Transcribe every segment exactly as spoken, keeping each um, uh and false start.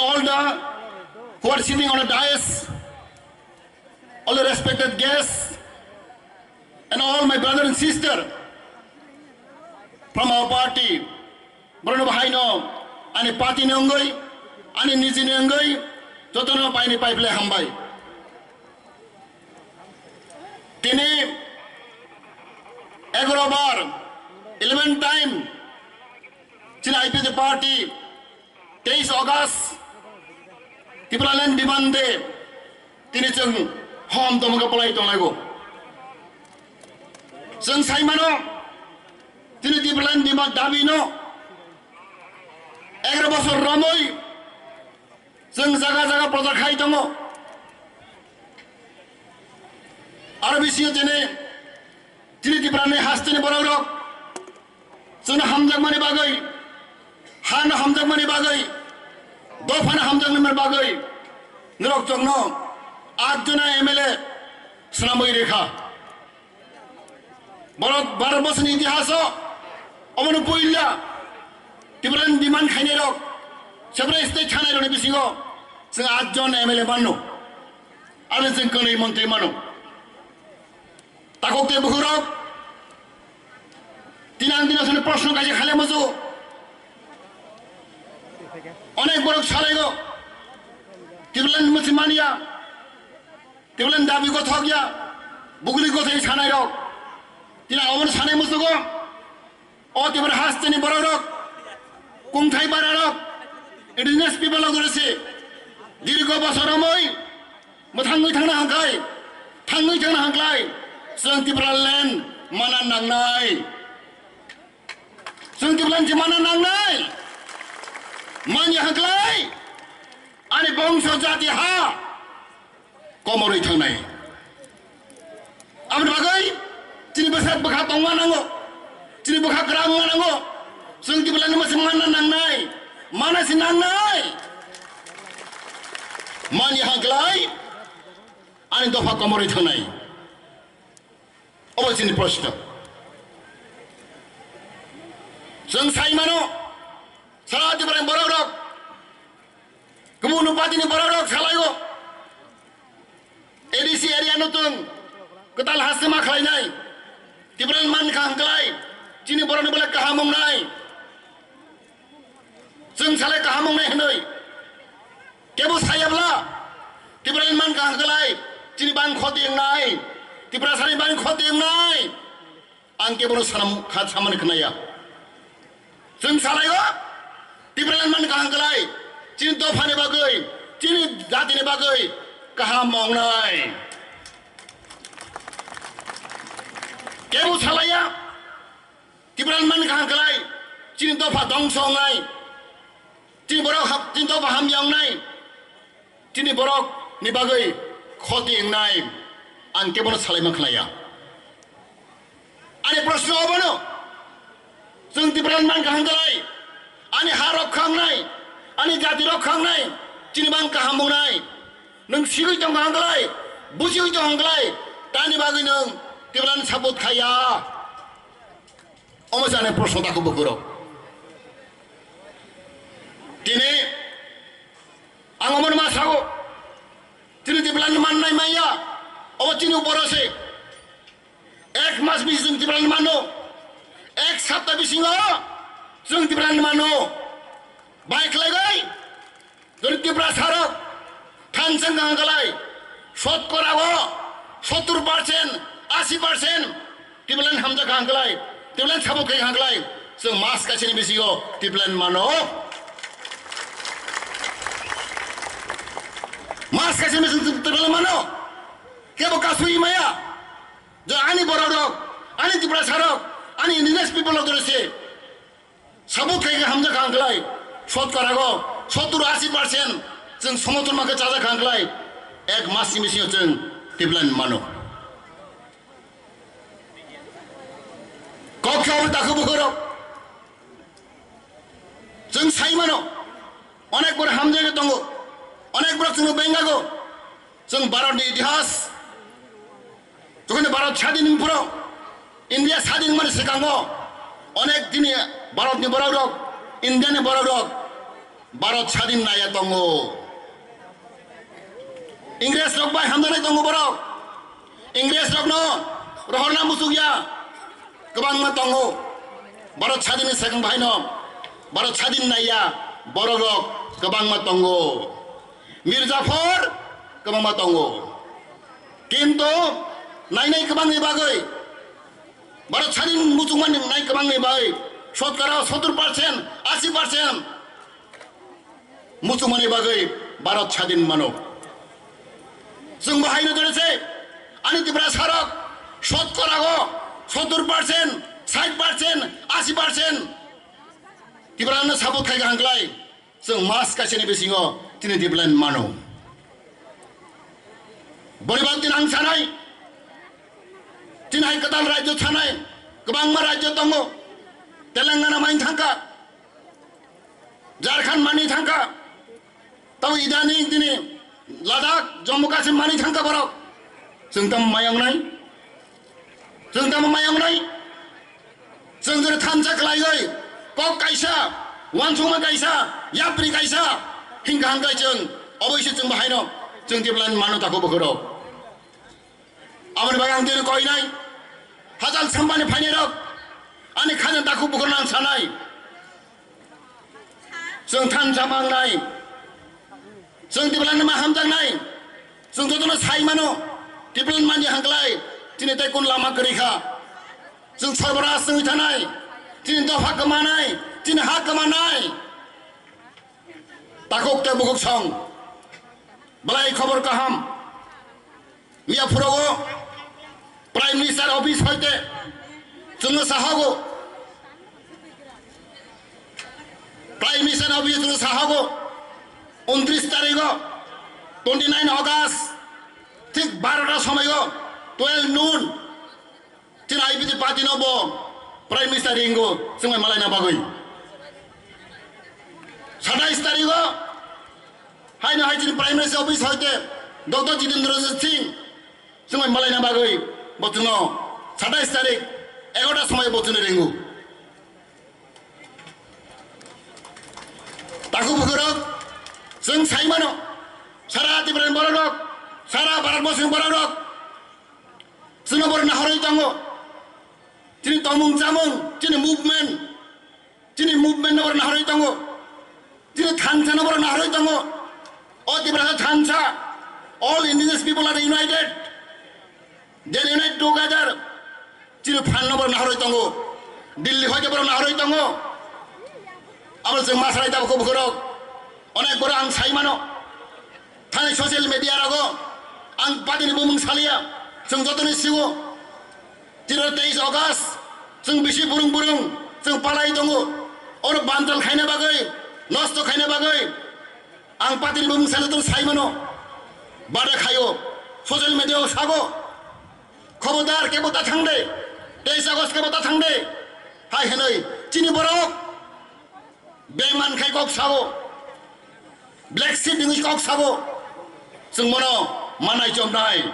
All the who are sitting on the dais, all the respected guests, and all my brother and sister from our party, borok no bahai no ani party ni wngwi, ani niji ni wngwi, jotono paini paiple hambai. Tini egaro bar, eleven time, chini I P F T party, teis August, Tipraland demand day, tini chwng hom tomok palai tonglaio. Chwng sai mano, tini Tipraland demand dabi no egaro bosor romwi, chwng jaga jaga prochar khai tongo. Aro bisingo tini, tini Tiprani hasteni borok rok, chwngno hamjakmani bagwi, hano hamjakmani bagwi, dophano hamjakmani bagwi, norok chwngno atjona M L A swnamwi rikha. Borok Bharat borsoni itihaso obono puila Tipraland demand khainai rok, separate state thanai rokni bisingo chwng atjon M L A mano, aro chwng kwnwi montri mano. Takhuk tei bukhuk rok, tini ang tini aswkni proshno kaisa khailai muchungo. Onek borok salaigo, Tipraland mwchwi manya, Tipraland dabi gothok ya, bugri gothok sanai rok. Tini ang obono sanai muchungo. O Tripura hasteni borok rok, kungthai bara rok, indigenous people rok rwse dirgo bosor romwi mwthangwi thangna hangkhai, thangwi thangna hangkhlai, chwng Tipraland mana nangnai. Chwng Tipraland se mana nangnai. Manya hangkhlai, ani bongso jati ha komorwi thangnai. Aboni bagwi chini bwsak bwkha tongma nango, chini bwkha kwrang ma nango. Chwng Tipraland mwswk manna nangnai, mana se nangnai. Manya hangkhlai ani dopha komorwi thangnai. Obo chini proshno. Chwng sai mano, sara Tipraland borok rok, kubun party ni borok rok salaigo. A D C area no chwng kwtal haste ma khlainai. Tipraland man kha hangklai, chini borok ni belai kaham wngnai. Chwng salai kaham wngnai hwnwi. Kebo sayabla, Tipraland man kha hangklai, chini bang khoti wngnai. Tiprasani bang khoti wngnai. Ang kebono sanam kha samani khnaya. Chwng salaigo, Tipraland man kaham klai, chini dophani bagwi, chini jatini bagwi kaham wngnai. Kebo salaiya, Tipraland man kaham klai, chini dopha dongso wngnai, chini borok hap-, chini dopha hamya wngnai. Chini borok ni bagwi khoti wngnai, ang kebono salaima khlaiya. Ani proshno obono, chwng Tipraland man kaham klai, ani ha rok kha wngnai, ani jati rok kha wngnai, chini bang kaham wngnai. Nwng sigwi tong kaham klai, busigwi tong kaham klai, tani bagwi nwng Tipraland support khaiya. Omo se ani proshno takhuk bukhuk rok. Tini ang omono ma sago, chini Tipraland mannai manya, obo chini uporo se. Ek mas bisi chwng Tipraland mano, ek sapta bisingo chwng Tipraland mano. Bai khlaibai, jodi Tiprasa rok thansa wngkha hwnklai, sotkora o sottur percent, asi percent Tipraland hamjak kha hwnklai, Tipraland support khai kha hwnklai, chwng mas kaisani bisingo Tipraland mano. Mas kaisani bisingo Tipraland mano. Kebo kasui maya. Je ani borok rok, ani Tiprasa rok, ani indigenous people rok jodi se support khai khe hamjak kha hwnklai, sotkora o sottur asi percent chwng somothon mankhe chajak kha hwnklai, ek mas ni bisingo chwng Tipraland mano. Kok khe obo takhuk bukhuk rok. Chwng sai mano, onek borok hamjagwi tongo, onek borok chwngno bengago. Chwng Bharatni itihas, jokhon Bharat sadin wng phuru, India sadin wngmani swkango onek dini Bharatni borok rok, Indiani borok rok Bharat sadin naiya tongo. Ingres rok bai hamjaknai tongo borok. Ingres rokno rohorna muchukya kwbangma tongo. Bharat sadinni swkang bahaino Bharat sadin naiya borok rok kwbangma tongo. Mir Jafar kwbangma tongo. Kintu nainai kwbangni bagwi, Bharat sadin muchungmani nai kwbangni bagwi, sotkara sottur percent, asi percent muchungmani bagwi Bharat sadin mano. Chwng bo haino jore se, ani Tiprasa rok sotkara o sottur percent, sait percent, asi percent Tiprano support khai kaham klai. Chwng mas kaisani bisingo chini development mano. Boni bagwi ang sanai, chini hai kwtal rajyo sanai, kwbangma rajyo tongo. Telangana mani thangkha, Jharkhand mani thangkha, tamo idaning tini Ladakh, Jammu Kashmir mani thangkha borok. Chwng tamo mayang nai? Chwng tamo mayang nai? Chwng jora thansa khlaiwi kok kaisa, uansukma kaisa, yapri kaisa hingkha hangkhe chwng oboise chwng bahaino chwng development mano takhuk bukhukrok. Aboni bagwi ang tini koinai, hajal sambani phainairok, ani khajang takhuk bukhukrokno ang sanai. Chwng thansa mangnai. Chwng development ma hamjaknai. Chwng jotono sai mano, development mani hangklai chini tei kun lama kwrwi kha. Chwng sorbaras wngwi thanai, chini dopha kwmanai, chini ha kwmanai. Takhuk tei bukhuk song, belai khobor kaham. Miya phurogo Prime Minister Office hoite chwngno sahogo. Prime Minister Office chwngno sahogo. Untris tarigo, twenty nine August, thik barota somoio, twelve noon, chini I P T party no bo Prime Minister ringo chwngno malaina bagwi. Satais tarigo, haino hai chini Prime Minister Office hoite Doctor Jitendra Singh chwngno malaina bagwi bo chwngno satais tarik egarota somoio bo chwngno ringo. Takhuk bukhukrok, chwng sai mano, sara Tiprani bororok, sara Bharat borsoni bororok chwngno borok nahorwi tongo. Chini tongmung chamung, chini movement, chini movement no borok nahorwi tongo. Chini thansa no borok nahorwi tongo. O Tiprasa thansa, all indigenous people are united. They unite together. Chini phan no borok nahorwi tongo. Delhi hoite borok nahorwi tongo. Abo chwng ma salai tabuk bukhukrok. Onek borok ang sai mano. Thani social media rogo ang party ni bumung salia. Chwng jotoni sigo. Tiro teis August chwng bisi burung burung chwng palai tongo. Oro bantal khaina bagwi, nosto khaina bagwi. Ang party ni bumung sale tong sai mano. Bada khaio. Social media o sago. Khobodar kebo ta thang de. Teis August kebo ta thang de. Hai hinoi chini borok bengman khai kok sago. Black sheep hinwi kok sago. Chwng bono manai chomnai.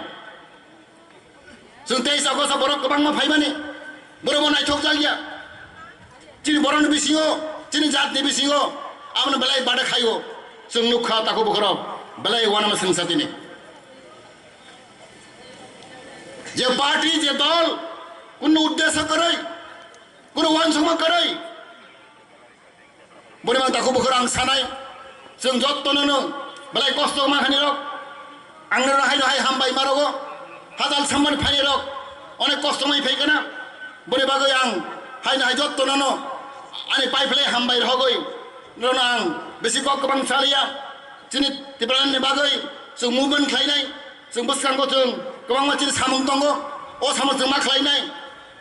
Chwng teis August o borok kwbangma phaimani, borok bo naithok jakya. Chini borokni bisingo, chini jatni bisingo, abono belai bada khaio. Chwng nukha takhuk bukhukrok, belai uanama swngsa tini. Je party, je dol, kuno uddesho kwrwi, kuno uansukma kwrwi, Boni mang takhuk bukhuk ang sanai, chwng jottono no belai kosto ma hani rok, ang no hai no hai hambai ma rogo, hajal sammani phaini rok, onek kosto mai phai kana, boni bagwi ang hai no hai jottono no ani pai phlai hambai rogwi, nono ang bisi kok kwbang saliya, chini Tipraland ni bagwi chwng movement khlainai, chwng bwskango chwng kwbangma chini samung tongo, o samung chwng ma khlainai.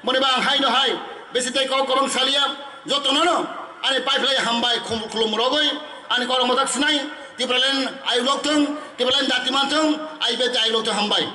Boni ba ang hai no hai bisi tei kok kwbang saliya, jotono no ani pai phlai hambai khum-, khulum rogwi, ani kormo tak sinai, Tipraland ayuk lok thung, Tipraland jati man thung, I P F T ayuk lok thung hambai.